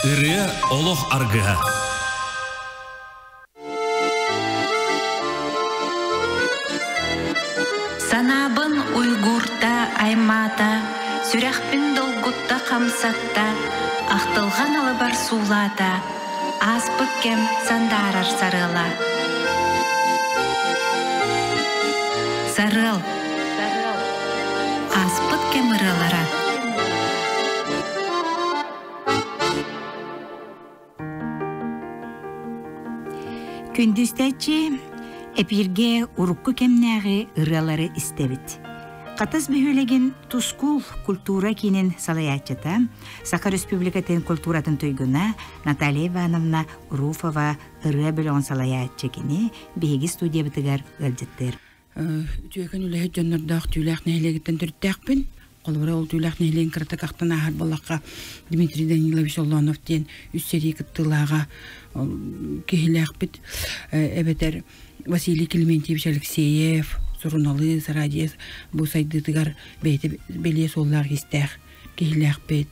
Ырыа олох аргыһа. Санаабын уйгуурта аймаата, сүрэхпин долгутта хамсатта, ахтылҕан алыбар суулаата, ааспыт кэм сандаарар сарыала. Сарыал. Ааспыт кэм ырыалара. Күндүстэччи эпииргэ урукку кэмнээҕи ырыалары истэбит. Хатас бөһүөлэгин Тускул культура киинин салайааччыта, Саха Республикатын культуратын туйгуна Наталья Ивановна Руфова ырыа бөлөҕүн салайааччы кини биһиги студиябытыгар ыалдьыттыыр. Үтүөкэн үлэһит дьоннордоох Түүлээх нэһилиэгиттэн төрүттээхпин. Холобура, ол Түүлээх нэһилиэгин кыратык ахтан ааһар буоллахха, Дмитрий Данилович Оллонов диэн үс сэрии кыттыылааҕа киһилээхпит. Эбэтэр Василий Климентьевич Алексеев, суруналыыс, радио бу сайдыытыгар бэйэтэ бэлиэ суоллаах-иистээх киһилээхпит.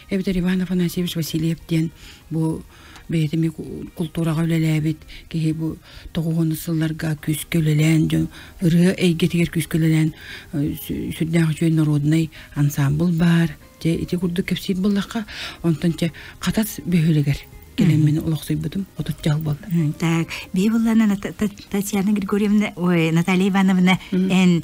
Эбэтэр Иван Афанасьевич Васильев диэн бу бэйэтэ эмиэ култуураҕа үлэлээбит киһи бу тоҕуһун сылларга күүскэ үлэлээн дьон ырыа эйгэтигэр күүскэ үлэлээн сүрдээх үчүгэй народнай ансаамбыл баар дьэ ити курдук кэпсиир буоллахха онтон чэ Хатас бөһүөлэгэр кэлэммин олохсуйбутум 30 жыл буолла. Так, бии буллана Татьяна Григорьевна, ой, Наталья Ивановна, эн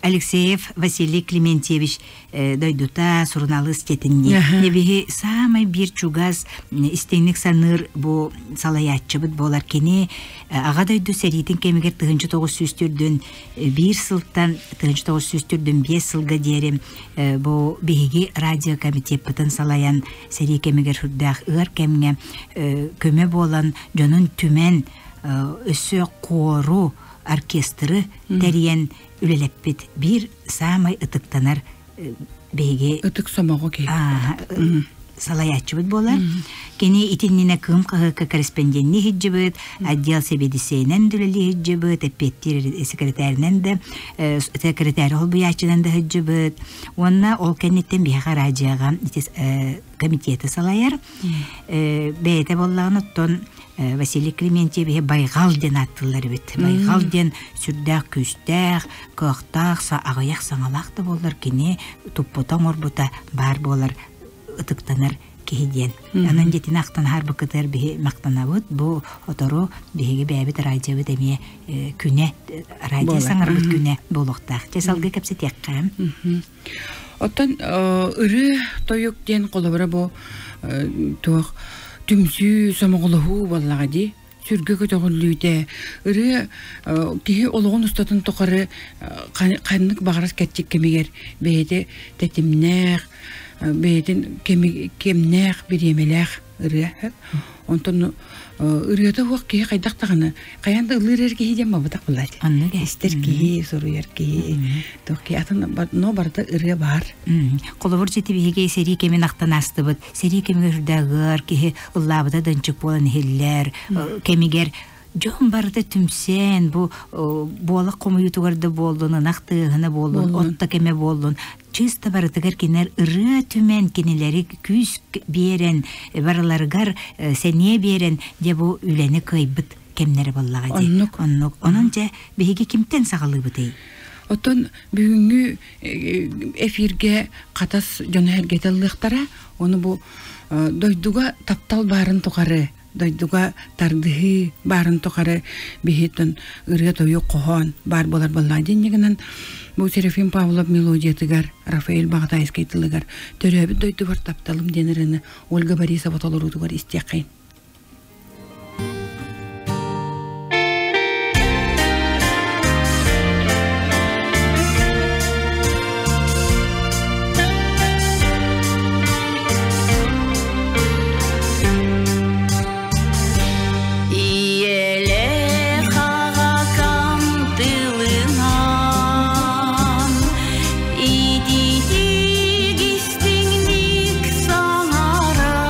Алексеев Василий Климентьевич дойдута суруналыыс тетинни. Небиһи саамай биир чугас истиҥник саныыр бу салайааччыбыт буолар кини аҕа дойду сэриитин кэмигэр 1904 биир сылтан 1945 сылга диэри бу биһиги радиокомитеппытын салайан сэрии кэмигэр сүрдээх ыар кэмҥэ көмө буолан дьонун түмэн өссө куору оркестры тэрийэн үлэлэппит биир саамай ытыктанар биһиги ытык сомоҕо киһи салайааччыбыт буолар. Кини итиннинэ Кыым хаһыакка корреспондентни иһиддьибит, отдел сэбиэдиссэйинэн да үлэлии иһиддьибит, эппиэттиир секретаринэн да, секретарь холбуйааччынан да иһиддьибит. Уонна ол кэнниттэн биһиэхэ радиоҕа комитеты салайар. Бэйэтэ буоллаҕына оттон Василий Климентьевиһи Байҕал диэн ааттыыллар эбит. Байҕал диэн сүрдээх күүстээх, кыахтаах, аҕыйах саҥалаах да буоллар кини туппута оҥорбута баар буолар ытыктанар киһи диэн. Онон дьитини ахтан аһарбыккытыгар биһи махтанабыт. Бу отору биһиги бэйэбит радиобыт эмиэ күнэ, радио саҥарбыт күнэ буолуохтаах. Дьэ салгыы кэпсэтиэххэ. Оттон ырыа тойук диэн холобура бу туох түмсүү, сомоҕолоһуу буоллаҕа дии. Сүргэ көтөҕүллүүтэ, ырыа киһи олоҕун устатын тухары ханнык баҕарар кэрчик кэмигэр бэйэтэ тэтимнээх, бэйэтин кэмнээх, бириэмэлээх ырыа. Онтон ырыата суох киһи хайдах даҕаны хайаан да ыллыыр эр киһи диэн буолбатах буолааччы. Оннук Истэр киһи, суруйар киһи, туох киһи атын но барыта ырыа баар. Холобур дьити биһиги сэрии кэмин ахтан аастыбыт. Сэрии кэмигэр үрдээх ыар киһи ыллаабыта дынчык буолан иһиллэр. Кэмигэр дьон барыта түмсэн бу буолак хомуйуутугар да буоллун, ынах тыаһына буоллун, отто кэмэ буоллун, чыста барытыгар кинилэр ырыа түмэн кинилэри күүс биэрэн барыларыгар сэниэ биэрэн дьэ бу үлэни кыайбыт кэмнэрэ буоллаҕа дии. Оннук. Оннук. Онон дьэ биһиги кимтэн саҕалыыбытый? Оттон бүгүҥҥү эфиргэ Хатас дьоно эргэтэ ыллыахтара. Ону бу дойдуга таптал баарын тухары дойдуга тардыһыы баарын тухары биһиттэн ырыа-тойук хоһоон баар буолар буоллаҕа диэн гынан бу Серафим Павлов мелодиятыгар Рафаэль Баҕатаайскай тылыгар төрөөбүт дойдубар тапталым диэн ырыаны Ольга Борисова толоруутугар истиэххэйин. Ийэлээх аҕакам тылынан ититик истиҥник саҥаран.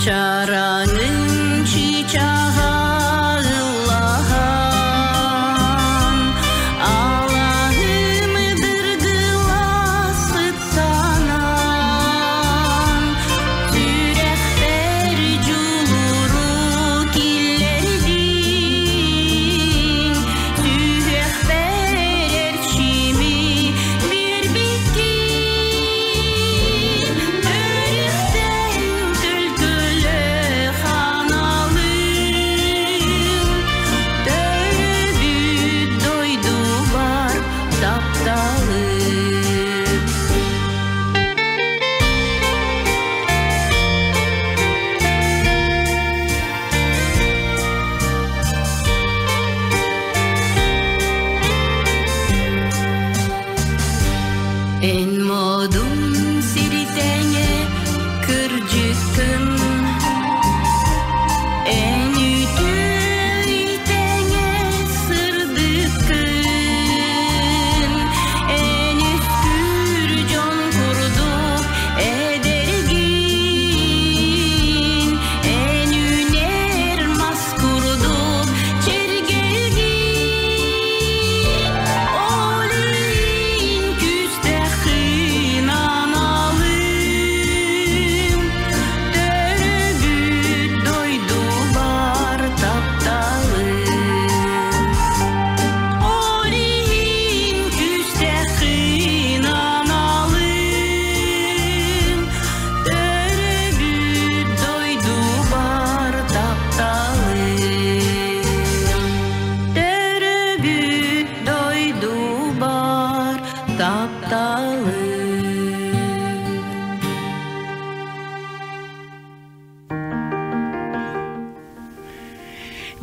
Чараҥын чыычааҕа ыллаһан, алаһым дыргыла сыттанан, сүрэхпэр дьулуру киллэрдиҥ, сүһүөхпэр эрчими биэрбиккин. Өрүстэн төлкөлөөх аналым, төрөөбүт дойдубар тапталым. Эн модун сиритэҥэ кырдьыккын, эн үтүө итэҥэ сырдыккын, эн үскүүр дьон курдук эдэргин, эн үүнэр мас курдук чэргэлгин. Ол иһин күүстээххин аналым, төрөөбүт дойдубар тапталым. Ол иһин күүстээххин аналым, төрөөбүт дойдубар тапталым. Төрөөбүт дойдубар тапталым.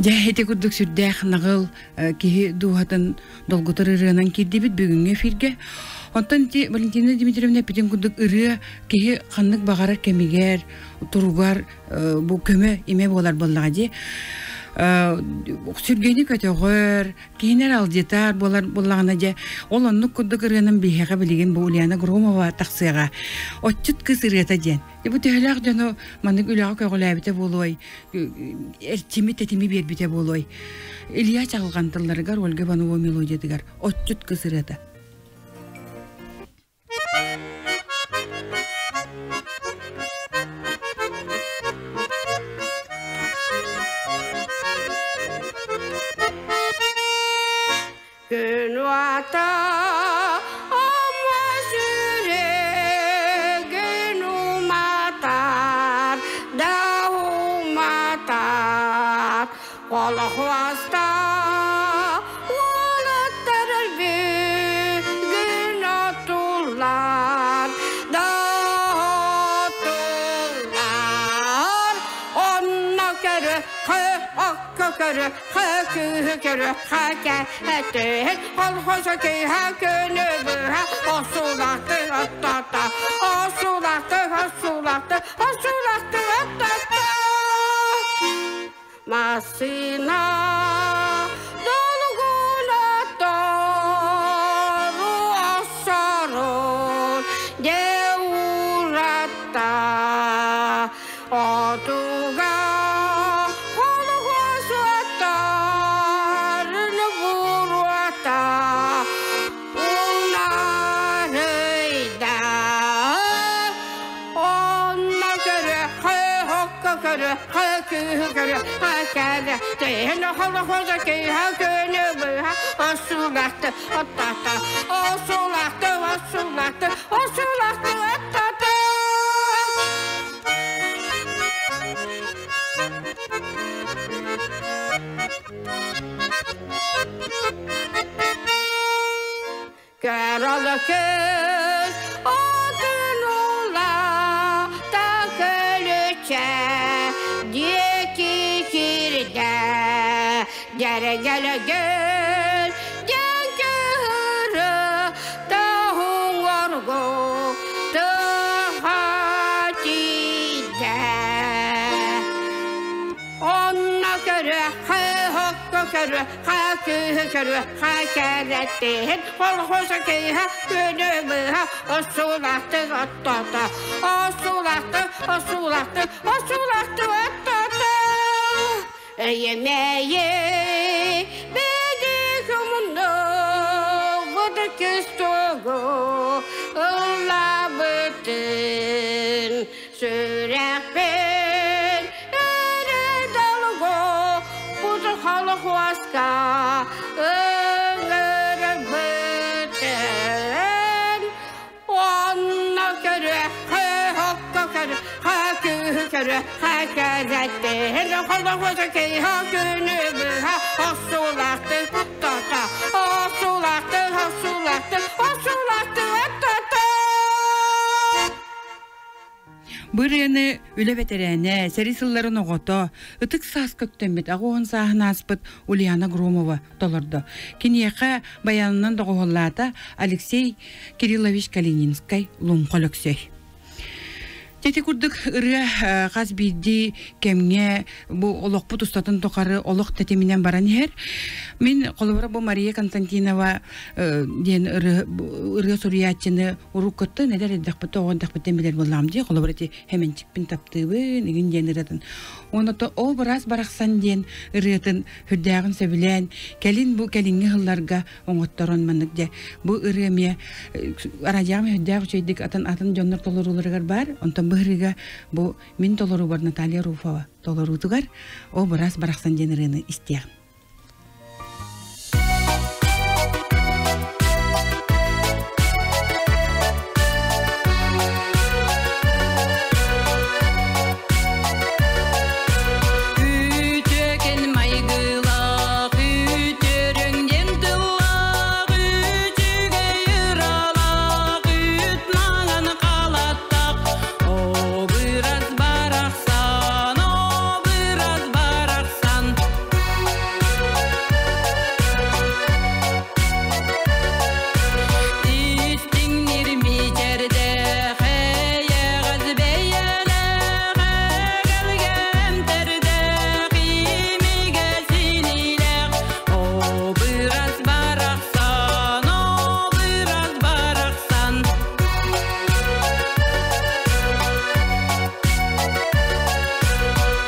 Дьэ, ити курдук сүрдээх наҕыл киһи дууһатын долгутар ырыанан киирдибит бүгүҥҥү эфиргэ. Онтон ити Валентина Дмитриевна эппитин курдук ырыа киһи ханнык баҕарар кэмигэр, туругар бу көмө имэ буолар буоллаҕа дии. Сүргэни көтөҕөр, киһини эрэ алдьатар буолар буоллаҕына дьэ, ол оннук курдук ырыанан биһиэхэ билигин бу Ульяна Громова тахсыаҕа. Отчут кыыс ырыата диэн. Бу төһөлөөх дьону маннык үлэҕэ көҕүлээбитэ буолуой, эрчими тэтими биэрбитэ буолуой. Илья Чаҕылҕан тылларыгар Ольга Иванова мелодиятыгар Отчут кыыс ырыата. Күн уата ама сүрэгин уматар, да уматар. Колхуоста уолаттар бүгүн отуллар, да отуллар. Онно көрө, окко көрө, күүһү көрө, хакэ этэ, колхоза киһэ күнү быһа, осулахты оттата, осулахты, осулахты, осулахты оттата. Массыына долгунатару осорун деуратта отуга холугуасуаттарын буруата унарыйда. Онно көрө, хокко көрө, күүһү көрө, кэлэ, тэһэн холохоза киһэ күнү быһа, осулахты, оттата, осулахты, осулахты, осулахты, оттата. Кэролы көз отын ула та көлүчэ диэки киирдэ дьэргэлэгэл диэн кыһыры таһуҥоргу тыһа тиийдэ. Онно көрө, хокко Хокка көрө, ха күүһү көрө, ха кэрэтtihin, холхоса киһа, күнү быһа, осулахты оттото, осулахты, осулахты, осулахты оттото. Эйемейе, беди кумуну, буду кистого, ыллабытын, сүрэхпин, өрө далго, буду холохуаска, ыҥырыбытын. Онно көрө, хокко көрө, ха күүһү көрө, ха кэрэтtihin, холохуоса киһа күнү быһа, осулахты оттото, осулахты, осулахты, осулахты оттото. Бу ырыаны үлэ бэтэрээнэ, сэрии сылларын оҕото, ытык саас көктөммүт, аҕыс уон сааһын ааспыт Ульяна Громова толордо. Киниэхэ баянынан доҕуһуоллаата Алексей Кириллович Калининскай Луҥха Өлөксөй. Ити курдук ырыа хас биирдии кэмҥэ бу олохпут устатын тухары олох тэтиминэн баран иһэр. Мин холобура бу Мария Константинова диэн ырыа суруйааччыны уруккуттан эдэр эрдэхпиттэн оҕо эрдэхпиттэн билэр буоллаҕым дии. Холобура ити Хэмэнчикпин таптыыбын игин диэн ырыатын. Оното О быраас барахсан диэн ырыатын сүрдээҕин сөбүлээн кэлин бу кэлиҥҥи сылларга оҥотторон маннык дьэ бу ырыа эмиэ арадьаҕым сүрдээх үчүгэйдик атын атын дьоннор толорууларыгар баар. Онтон бу ырыага бу мин толоруубар Наталья Руфова толоруутугар О быраас барахсан диэн ырыаны истиэҕим. Үтүөкэн майгылаах, үтүөрүҥ тыллаах, үчүгэй ыралаах, үт маҥан халаттаах. О бырас барахсан, о бырас барахсан. Истиҥнир мичээрдээх, эйэҕэс бэйэлээх, эгэлгэм тэрдээх, имигэс илиилээх. О бырас барахсан, о бырас барахсан.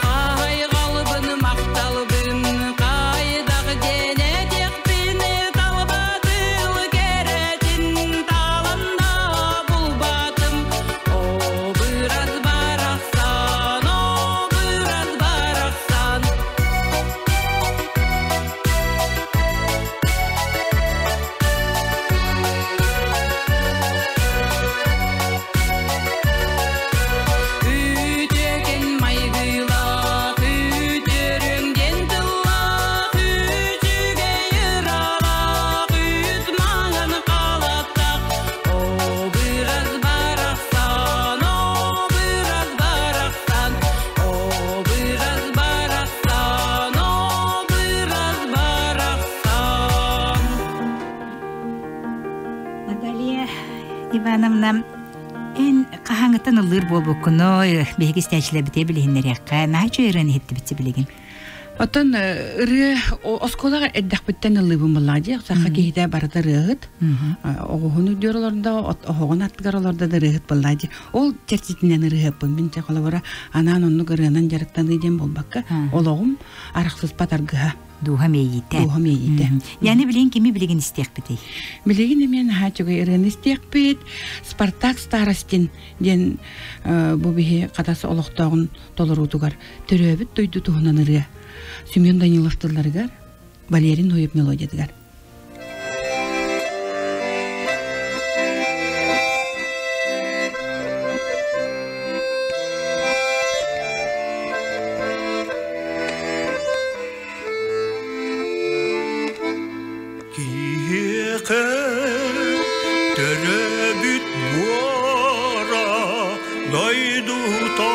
Хайҕалбын, махталбын, хайдах диэн этиэхпин, талбатыл кэрэтин талан да булбатым. О бырас барахсан, о бырас барахсан. Үтүөкэн майгылаах, үтүөрүҥ диэн тыллаах, үчүгэй ыралаах, үт маҥан халаттаах. О бырас барахсан, о бырас барахсан, о бырас барахсан, о бырас барахсан. Наталья Ивановна, эн хаһааҥҥыттан ыллыыр буолбуккунуй, биһиги истээччилэрбитигэр билиһиннэриэххэ, наһаа үчүгэй ырыаны иһиттибит билигин. Оттон ырыа оскуолаҕа эрдэхпиттэн ыллыыбын буоллаҕа дии. Саха киһитэ барыта ырыаһыт. Оҕуһун үрдүгэр олордо, оһоҕун аттыгар олордо да ырыаһыт буоллаҕа дии. Ол чэрчитинэн ырыаһыппын. Мин чэ холобура анаан оннук ырыанан дьарыктаныы диэн буолбакка, олоҕум арахсыспат аргыһа. Дууһам иэйиитэ. Дууһам иэйиитэ. Яны билигин кими билигин истиэхпитий? Билигин эмиэ наһаа үчүгэй ырыаны истиэхпит. Спартак Старостин диэн бу биһи Хатас олохтооҕун толоруутугар төрөөбүт дойду туһунан ырыа. Семен Данилов тылларыгар, Валерий Ноев мелодиятыгар. Киһиэхэ төрөөбүт буора дойдута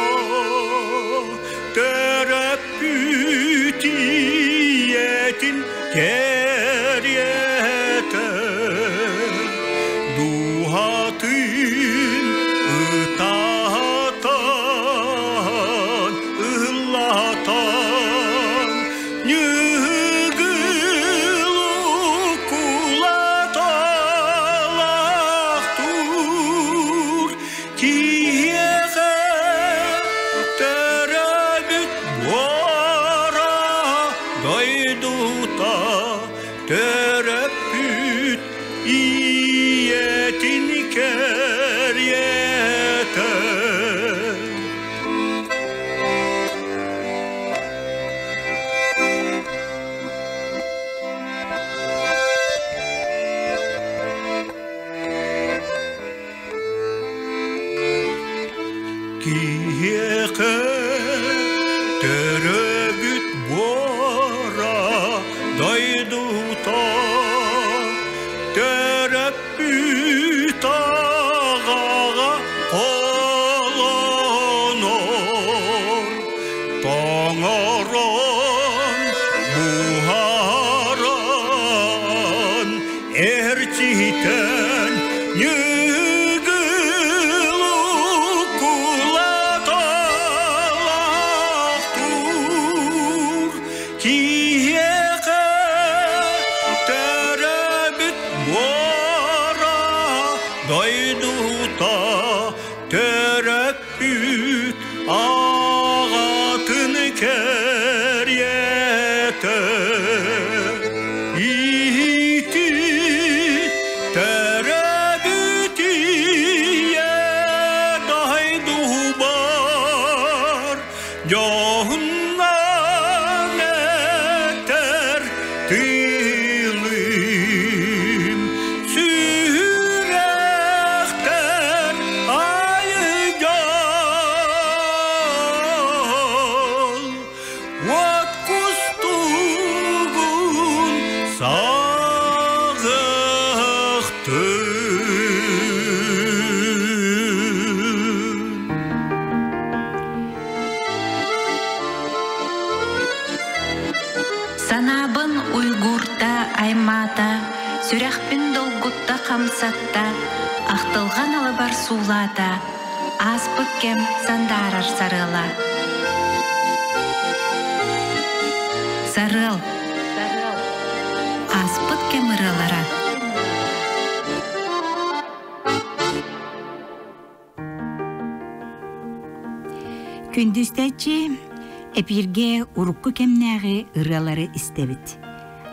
төрөппүт ийэтин кэриэтэ дууһатын ытаатан ыллатан ньыгыната. Төрөппүт ийэтин кэриэтэ. Киһиэхэ төрөөбүт буора дойдута төрөппүт аҕаҕа холонор тоҥорон буһаран Эрчитэн ньыгыл укулаталаахтуур киһиэхэ төрөөбүт буора дойдута төрөппүт аҕатын кэриэтэ Иити төрөөбүт ийэ дойдубар дьоһуннаан этэр тылым сүрэхтэр айдьал уот кустугун саҕахтын. Санаабын уйгуурта аймаата, сүрэхпин долгутта хамсатта, ахтылҕан алыбар суулаата, ааспыт кэм сандаарар сарыала. Сарыал. Ааспыт кэм ырыалара. Күндүстэччи эпииргэ урукку кэмнээҕи ырыалары истэбит.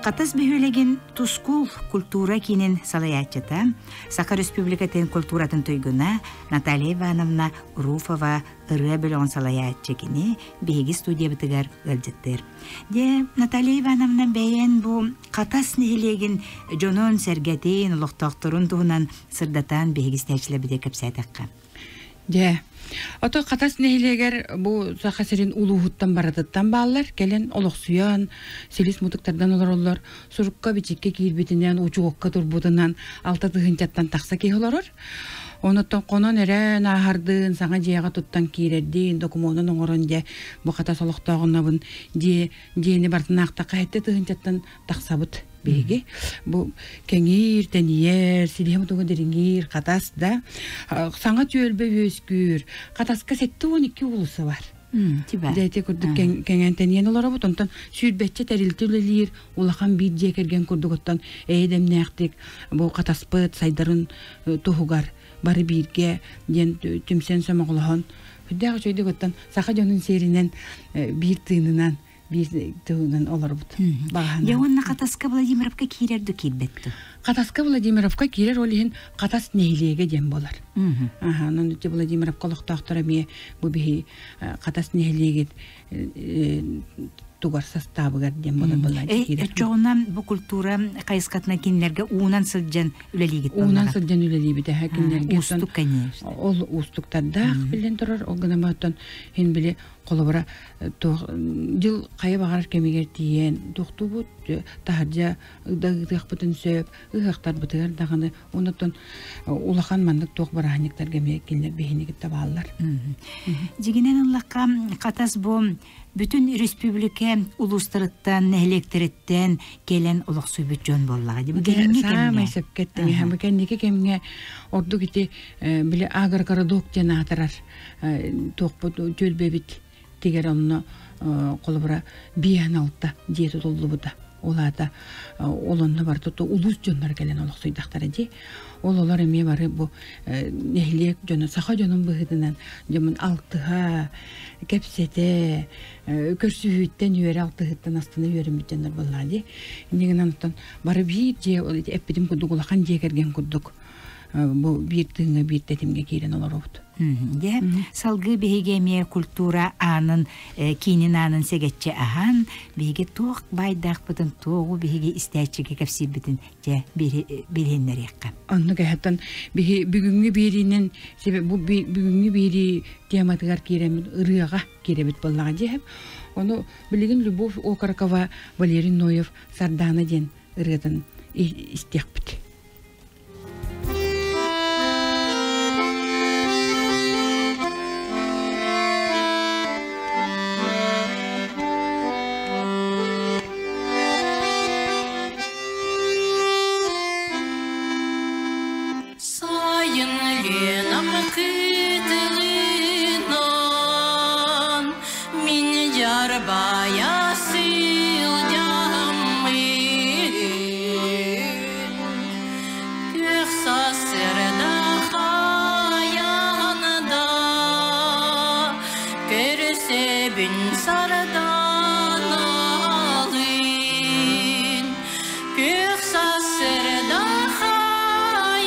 Хатас бөһүөлэгин Тускул культура киинин салайааччыта, Саха Республикатын культуратын туйгуна Наталья Ивановна Руфова ырыа бөлөҕүн салайааччы кини биһиги студиябытыгар ыалдьыттыыр. Дьэ, Наталья Ивановна бэйэн бу Хатас нэһилиэгин дьонун-сэргэтин, олохтоохторун туһунан сырдатан биһиги истээччилэрбитигэр кэпсээтэххэ. Дьэ, ото Хатас нэһилиэгэр бу Саха сирин улууһуттан барытыттан бааллар, кэлэн олохсуйан, силис мутуктардан олороллор, сурукка-бичиккэ киирбитинэн, учуокка турбутунан 6 тыһыынчаттан тахса киһи олорор. Онуттан хонон өрөөн ааһардыын, саҥа дьиэҕэ туттан киирэрдиин, докумуонун оҥорон дьэ, бу Хатас олохтооҕунабын дьиэ дьиэни барытын аахтахха 7 тыһыынчаттан тахсабыт биһиги. Бу кэҥиир, тэнийэр, силиһэ мутуга дириҥиир, Хатас да саҥа түөлбэ үөскүүр. Хатаска 72 уулусса бар. Дьэ ити курдук кэҥээн тэнийэн олоробут. Онтон сүүрбэччэ тэрилтэ үлэлиир, улахан биир дьиэ кэргэн курдук оттон эйэ-дэмнээхтик бу Хатаспыт сайдарын туһугар бары бииргэ диэн түмсэн сомоҕолоһон сүрдээх үчүгэйдик оттон саха дьонун сиэринэн биир тыынынан биир тылынан олорбут. Дьэ уонна Хатаска Владимировка киирэр ду киирбэт ду? Хатаска Владимировка киирэр, ол иһин Хатас нэһилиэгэ диэн буолар. Аха, онон Владимировка олохтоохторо эмиэ бу биһи Хатас нэһилиэгит тугар састаабыгар диэн буолар буолла. Оччоҕунан бу культура хайысхатынан кинилэргэ уунан сылдьан үлэлиигит. Уунан сылдьан үлэлиибит эһэ кинилэрге. Уустук, конечно. Ол уустуктардаах билэн турар, ол гынан оттон хин били холобура дьыл хайа баҕарар кэмигэр тиийэн тохтуубут таһырдьа ыытыахпытын сөп ыһыахтарбытыгар даҕаны оннуттан улахан маннык туох бырааһынньыктарга эмиэ кинилэр биһини кытта бааллар. Дьигинэн ыллахха Хатас бу бүтүн республика улуустарыттан, нэһилиэктэриттэн кэлэн олохсуйбут дьон буоллаҕа. Бу кэлиҥҥи кэмҥэ. Саамай сөпкө Бу кэнники кэмҥэ ордук ити били агрогородок диэн аатырар туохпут түөлбэбит тигэр онно холобура 56 дьиэ тутуллубута. Ол аата ол онно барыта улуус дьонноро кэлэн олохсуйдахтара дии. Ол олор эмиэ бары бу нэһилиэк дьоно, саха дьонун быһыытынан дьомун алтыһа, кэпсэтэ, көрсүһүүттэн үөрэ, алтыһыттан астына үөрэммит дьоннор буоллаҕа дии. Инньэ гынан оттон бары биир дьиэ, эппитим курдук улахан дьиэ кэргэн курдук бу биир тыыҥҥа, биир тэтимҥэ киирэн олоробут. Дьэ, салгыы биһиги эмиэ культура аанын, киинин аанын сэгэччи аһан, биһиги туох баайдаахпытын, туоҕу биһиги истээччигэ кэпсиирбитин дьэ билиһиннэриэххэ. Оннук эһэттэн биһи бүгүҥҥү биэриинэн бу бүгүҥҥү биэрии тематыгар киирэммит ырыаҕа киирэбит буоллаҕа дьиэһэм. Ону билигин Любовь Окорокова, Валерий Ноев Сардаана диэн ырыатын истиэхпит. Сайын Ленам кытылынан Мин жарбая сылдьаммын Күөх сарсыарда хайаанда Көрсөбүн сарданалын Күөх сарсыарда хайаанда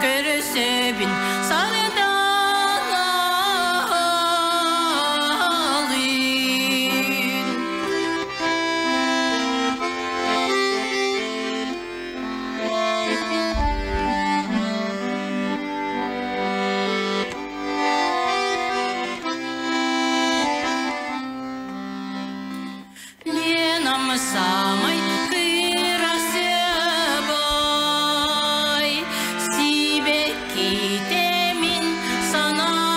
Көрсөбүн сарданалын Ленам самай кырасыбай, сибэккитэ мин санаабар.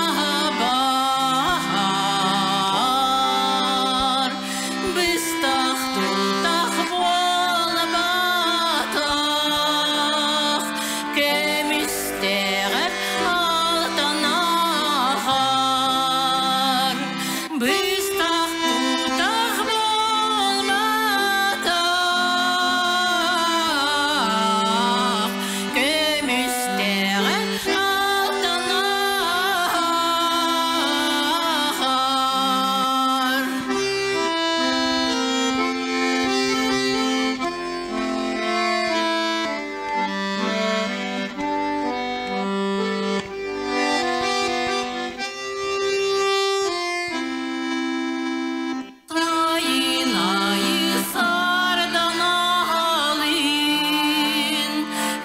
Быстах тутах буолбатах, көмүстэҕэр алтан ахар. Быстах тутах буолбатах, көмүстэҕэр алтан ахар. Сайын-айы сарданалын,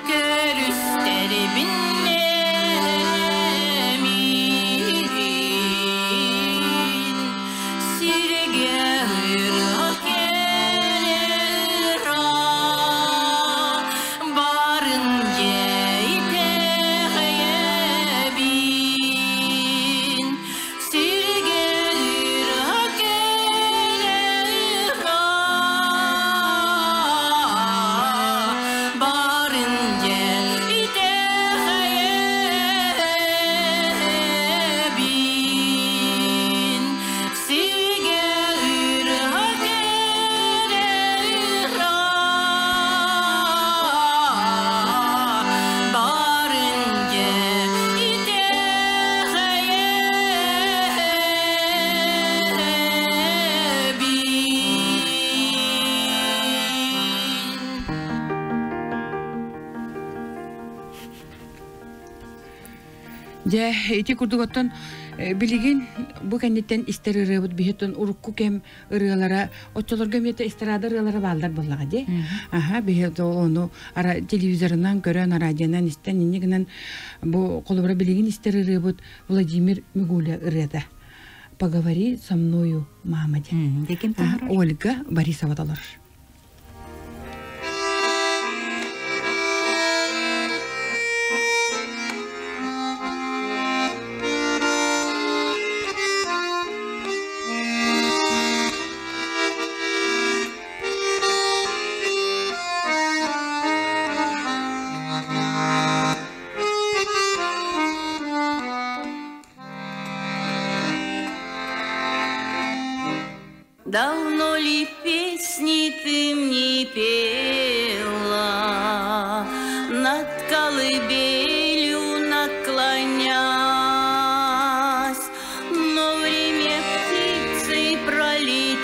көрүстэрбин эмин. Сиргэ ырыа кэлэр барын дьэ итэҕэйэбин. Сиргэ ырыа кэлэр барын дьэ итэҕэйэбин. Сиргэ ырыа кэлэр барын дьэ итэҕэйэбин. Дьэ, ити курдук оттон билигин бу кэнниттэн истэр ырыабыт биһиттэн урукку кэм ырыалара оччолорго эмиэ эстрада ырыалара бааллар буоллаҕа дии. Аха, биһи ону ара телевизорынан көрөн, радионан истэн инньэ гынан бу холобура билигин истэр ырыабыт Владимир Мигуля ырыата. Поговори со мною, мама диэн. Деким Аха, толорор? Ольга Борисова толорор. Давно ли песни ты мне пела, Над колыбелью наклонясь, Но время птицей пролетело,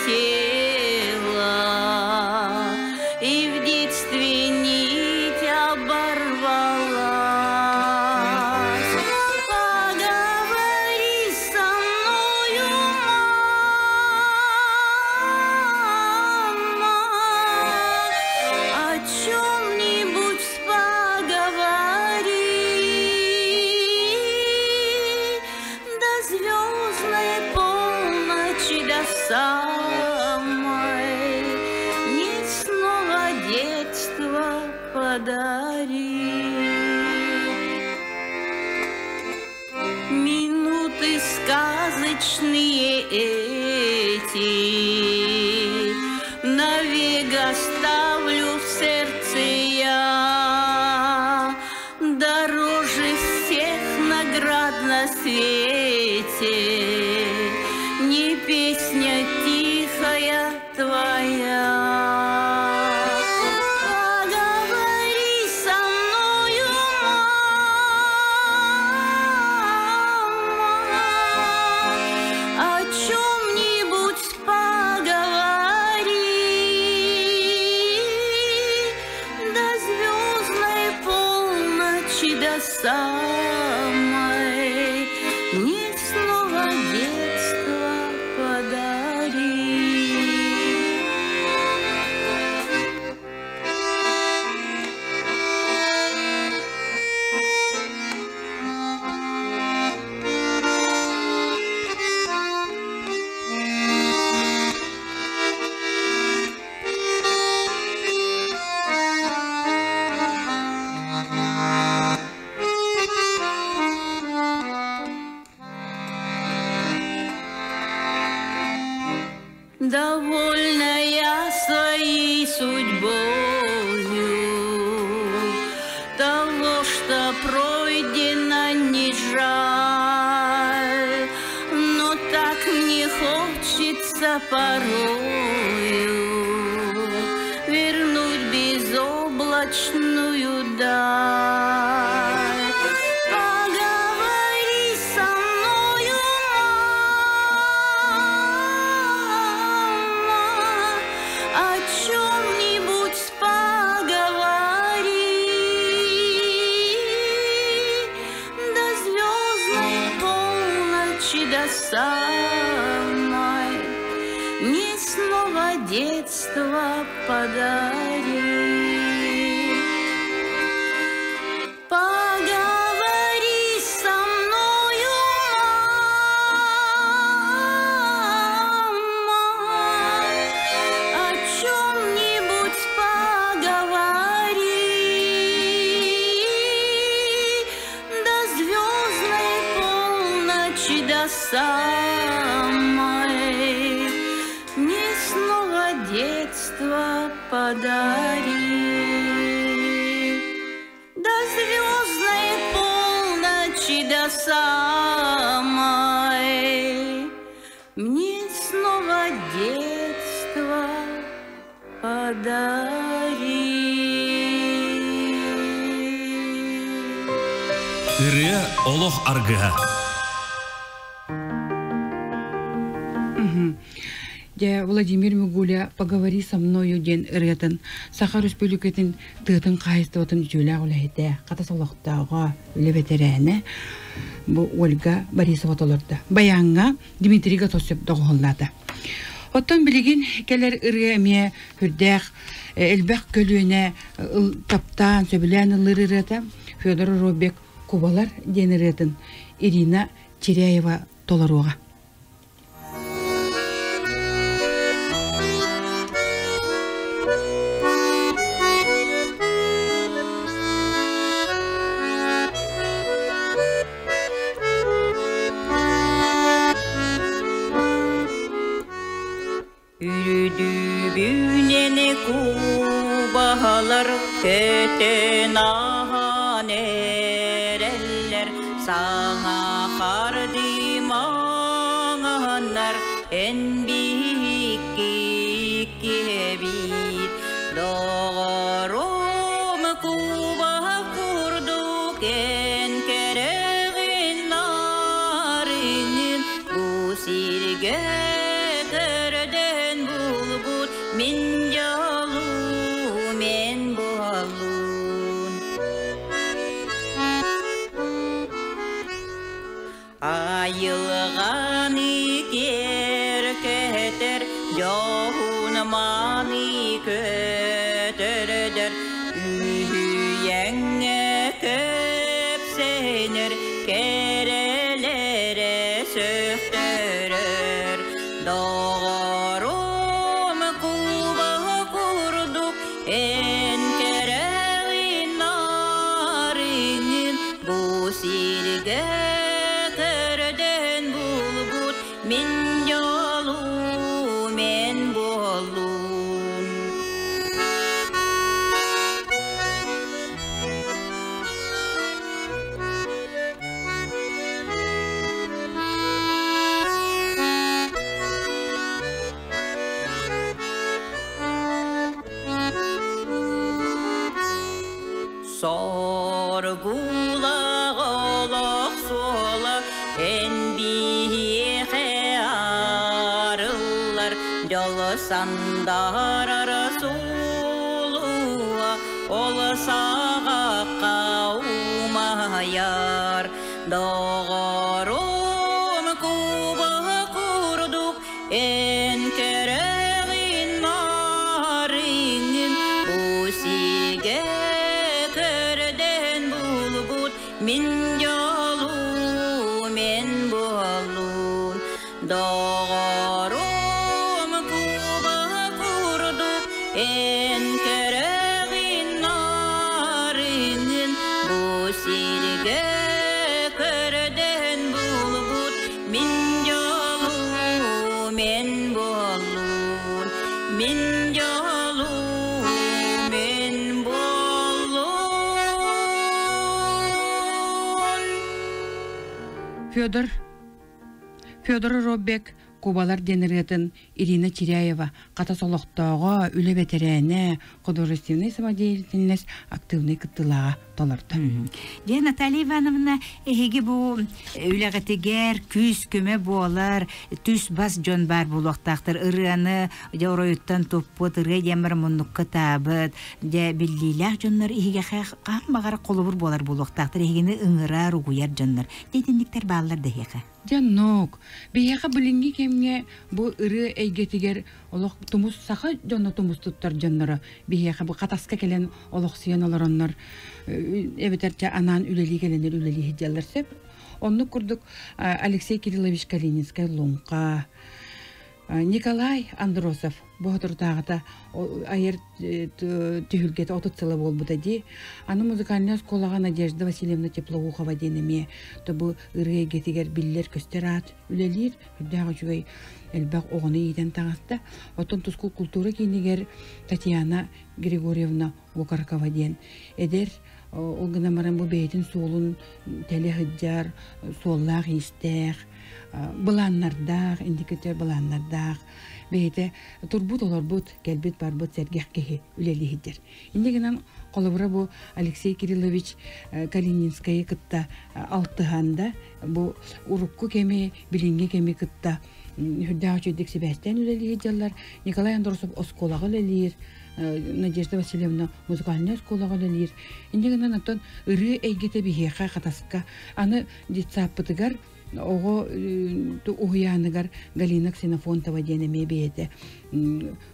И в детстве нить оборвалась. Поговори со мною, мама, о чем-нибудь поговори. До звездной полночи, до самой, Мне снова детство подари. Минуты сказочные эти Навек оставлю в сердце я, Дороже всех наград на свете Не песня тихая твоя. Поговори со мною, мама, о чем-нибудь поговори. До звездной полночи, до самой, Мне снова детство подари. Довольна я своей судьбою, Того, что пройдено, не жаль, Но так мне хочется порою Вернуть безоблачную даль. Поговори со мною, мама, о чем-нибудь поговори. До звездной полночи, до самой, Мне снова детство подари. Поговори со мною, мама, о чем-нибудь поговори. До звездной полночи, до самой, Мне снова детство подари. До звездной полночи, до самой, Мне снова детство подари. Ырыа олох аргыһа. Дьэ, Владимир Мигуля «Поговори со мною» диэн ырыатын Саха Өрөспүүбүлүкэтин тыатын хаһаайыстыбатын үтүөлээх үлэһитэ, Хатас олохтооҕо, үлэ бэтэрээнэ бу Ольга Борисова толордо. Баяҥҥа Дмитрий Готовцев доҕуһуоллаата. Оттон билигин кэлэр ырыа эмиэ сүрдээх элбэх көлүөнэ таптаан, сөбүлээн ыллыыр ырыата Федор Робек «Кубалар» диэн ырыатын Ирина Чиряева толоруоҕа. Үрдүбүнэн кубалар көтөн ааһан эрэллэр, Саҥа хардыы маҥаннар эн биһикки. Айылҕаны киэркэтэр, дьоһун мааны көтөрдөр, үһүйэҥҥэ көпсөнөр, кэрэлэрэ сөхтөрөр. Доҕорум куба курдук эн кэрэҕин нарыҥын бу сиргэ көрдөн булбут мин дьолум эн буоллун. Соргулах олох суола эн биһиэхэ арыллар, дьол сандарар суулуа, ол саҕахха умайар. Доҕорум куба курдук эн кэрэҕин нарыҥын бу сиргэ көрдөн булбут мин дьолум эн буоллун. Доҕорум куба курдук эн кэрэҕин нарыҥын бу сиргэ көрдөн булбут мин дьолум эн буоллун. Мин дьолум эн буоллун. Федор Федор Роббек Кубалар диэн ырыатын Ирина Чиряева хатас олохтооҕо, үлэ бэтэрээнэ, художественнай самодеятельность актыыбынай кыттыылааҕа толордо. Дьэ, Наталья Ивановна, эһиги бу үлэҕитигэр күүс-көмө буолар, түс-бас дьон баар буолуохтаахтар. Ырыаны дьэ оройуттан туппут, ырыа диэн баран муннукка таабыт, дьэ биллиилээх дьоннор иһигэхэ хаһан баҕарар холобур буолар буолуохтаахтар. Эһигини ыҥырар, угуйар дьоннор. Дьэ, итинниктэр бааллар да эһиэхэ. Дьоннук, биһиэхэ билиҥҥи кэмҥэ бу ырыа эйгэтигэр олох тумус саха дьоно тумус туттар дьонноро биһиэхэ бу хатаска кэлэн олохсуйан олороннор эбэтэр чэ анаан үлэлии кэлэннэр үлэлии сылдьаллар сөп. Оннук курдук Алексей Кириллович Калининскай Луҥха, Николай Андросов боотурдааҕыта айар түһүлгэтэ 30 сыла буолбута дии. Аны музыкальнай оскуолаҕа Надежда Васильевна Теплоухова диэн эмиэ бу ырыа эйгэтигэр биллэр-көстөр аат үлэлиир. Үрдээх үчүгэй элбэх оҕону иитэн таҥаста. Оттон Тускул култуура киинигэр Татьяна Григорьевна Окорокова диэн эдэр ол гынан баран бу бэйэтин суолун тэлэ сылдьар, суоллаах-иистээх, былааннардаах, индикатор былааннардаах, бэйэтэ турбут-олорбут, кэлбит-барбыт сэргэх киһи үлэлииһидэр. Инньэ гынан холобура бу Алексей Кириллович Калининскайы кытта алтыһан да бу урукку кэми, билиҥҥи кэми кытта үрдээх үчүгдүк сибээстээн үлэлиир дьаллар. Николай Андросов оскуолаҕа үлэлиир, Надежда Васильевна музыкальнай оскуолаҕа үлэлиир. Инньэ гынан оттон ырыа эйгэтэ биһиэхэ хатаска аны детсаппытыгар оҕо уһуйааныгар Галина Ксенофонтова диэн эмиэ бэйэтэ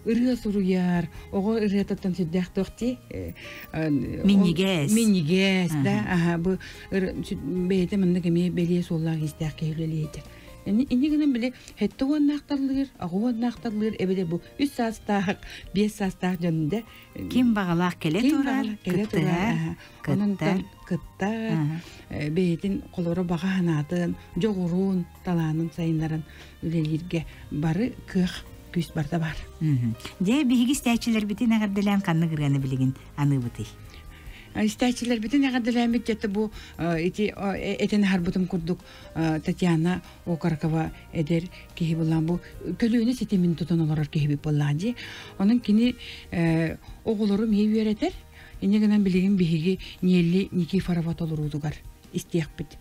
ырыа суруйар, оҕо ырыатыттан сүрдээх туох дии Минньигэс. Минньигэс да аха бу бэйэтэ маннык эмиэ бэлиэ суоллаах иистээх киһи үлэлиэтэ. Инньэ гынан били хэттэ уоннаахталлыыр, аҕа уоннаахталлыыр эбэтэр бу үс саастаах, биэс саастаах дьон да Ким баҕалаах кэлэ турар, кэлэ турар, кыттар, кыттар, бэйэтин холоро баҕа санаатын, дьоҕурун, талаанын сайыннаран үлэлииргэ бары кыах күүс барда бар. Дьэ, биһиги истээччилэрбитин эҕэрдэлээн ханнык ырыаны билигин аныыбытый? Истээччилэрбитин эҕэрдэлээммит дьэ бу ити этэн аһарбытым курдук Татьяна Окорокова эдэр киһи булан бу көлүөнэ ситимин тутан олорор киһибит буоллаҕа дии. Онон кини оҕолору эмиэ үөрэтэр. Инньэ гынан билигин биһиги Нелли Никифорова толоруутугар истиэхпит.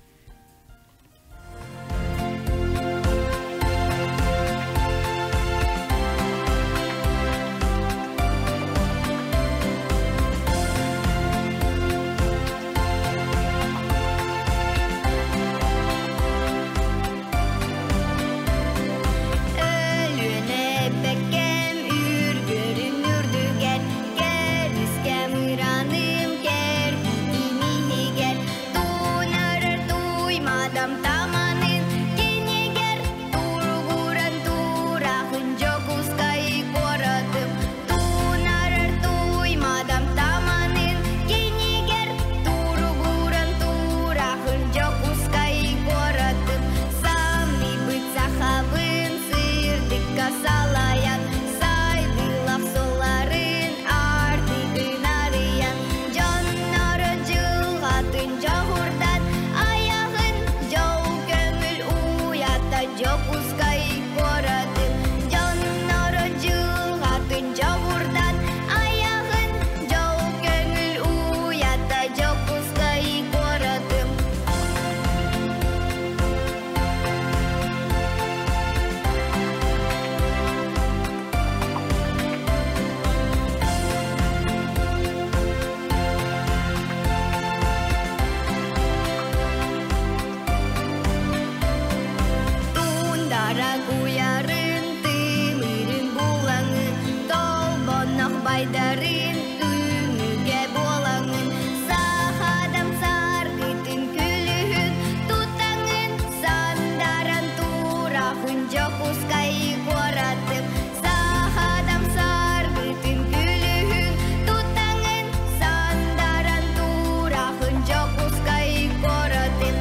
Сайдарын түмүгэ буолаҥын Сахадам саргытын күлүһүн Тутаҥын сандаран турахын Дьокуускай куоратым Сахадам саргытын күлүһүн Тутаҥын сандаран турахын Дьокуускай куоратым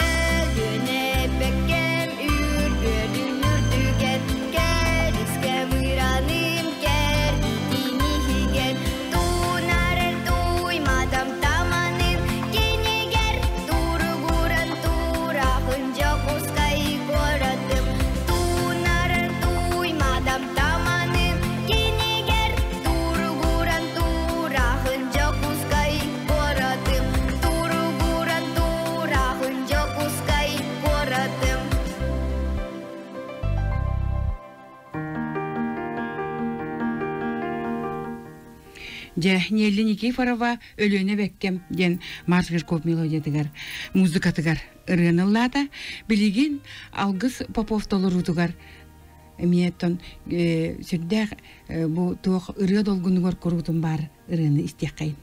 Өлүөнэ бэккэм үргүөрүн үрдүгэр Кэрискэм ыраным кэрдиитин иһигэр Туунарар туймадам таманым кинигэр Туругуран турахын Дьокуускай куоратым Туунарар туймадам таманым кинигэр Туругуран турахын Дьокуускай куоратым Туругуран турахын Дьокуускай куоратым. Дьэ, Нелли Никифорова Өлүөнэ Бэккэм диэн Марс Жирков мелодиятыгар, музыкатыгар ырыаны ыллаата. Билигин Алгыс Попов толоруутугар эмиэ оттон сүрдээх бу туох ырыа долгунугар куруутун баар ырыаны истиэххэйин.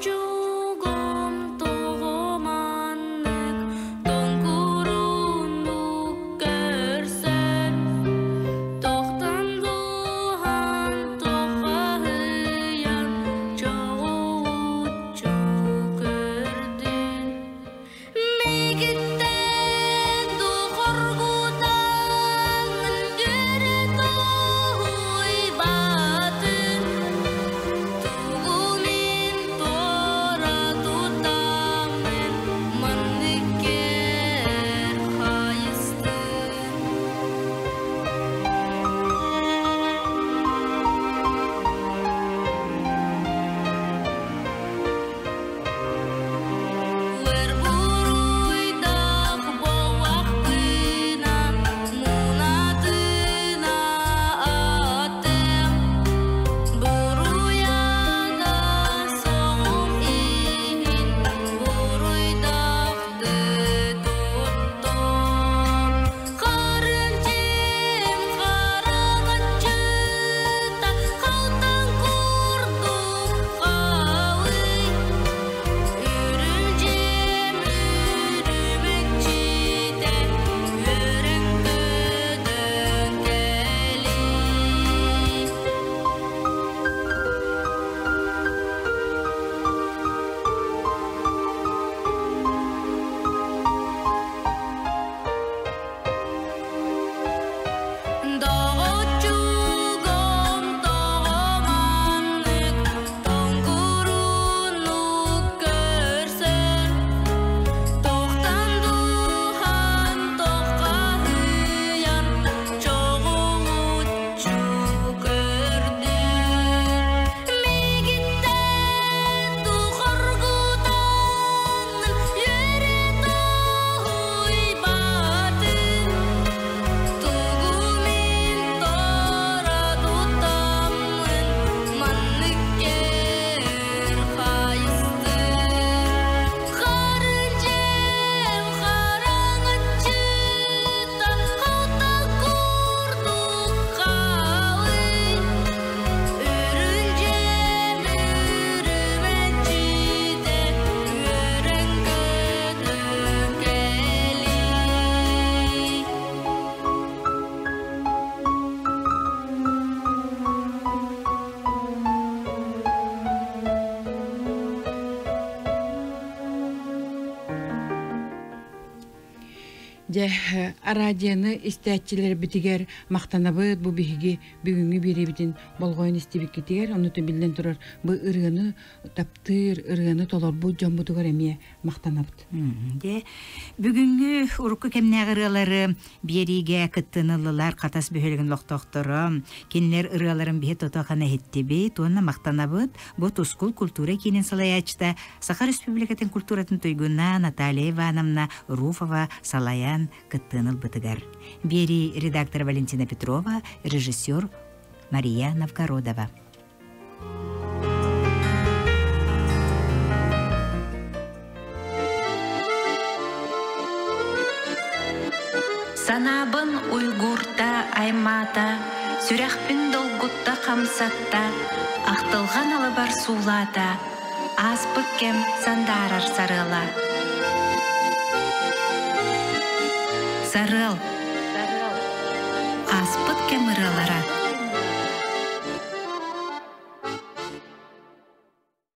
Доҕоччугум тоҕо Дьэ, араадьыйаны истээччилэрбитигэр махтанабыт бу биһиги бүгүҥҥү биэриибитин болҕойон истибиккитигэр, ону биллэн турар бу ырыаны таптыыр, ырыаны толорбут дьоммутугар эмиэ махтанабыт. Дьэ, бүгүҥҥү урукку кэмнээҕи ырыалары биэриигэ кыттыыны ыллылар Хатас бөһүөлэгин олохтоохторо. Кинилэр ырыаларын биһи тото-хана иһиттибит уонна махтанабыт. Бу Тускул культура киинин салайааччыта Саха Республикатын культуратын туйгуна Наталья Ивановна Руфова салайан кыттыыны ылбытыгар. Биэрии редактор Валентина Петрова, режиссер Мария Новгородова. Санаабын уйгуурта аймаата, сүрэхпин долгутта хамсатта, ахтылҕан алыбар суулаата, ааспыт кэм сандаарар сарыала. Сарыал. Ааспыт кэм ырыалара.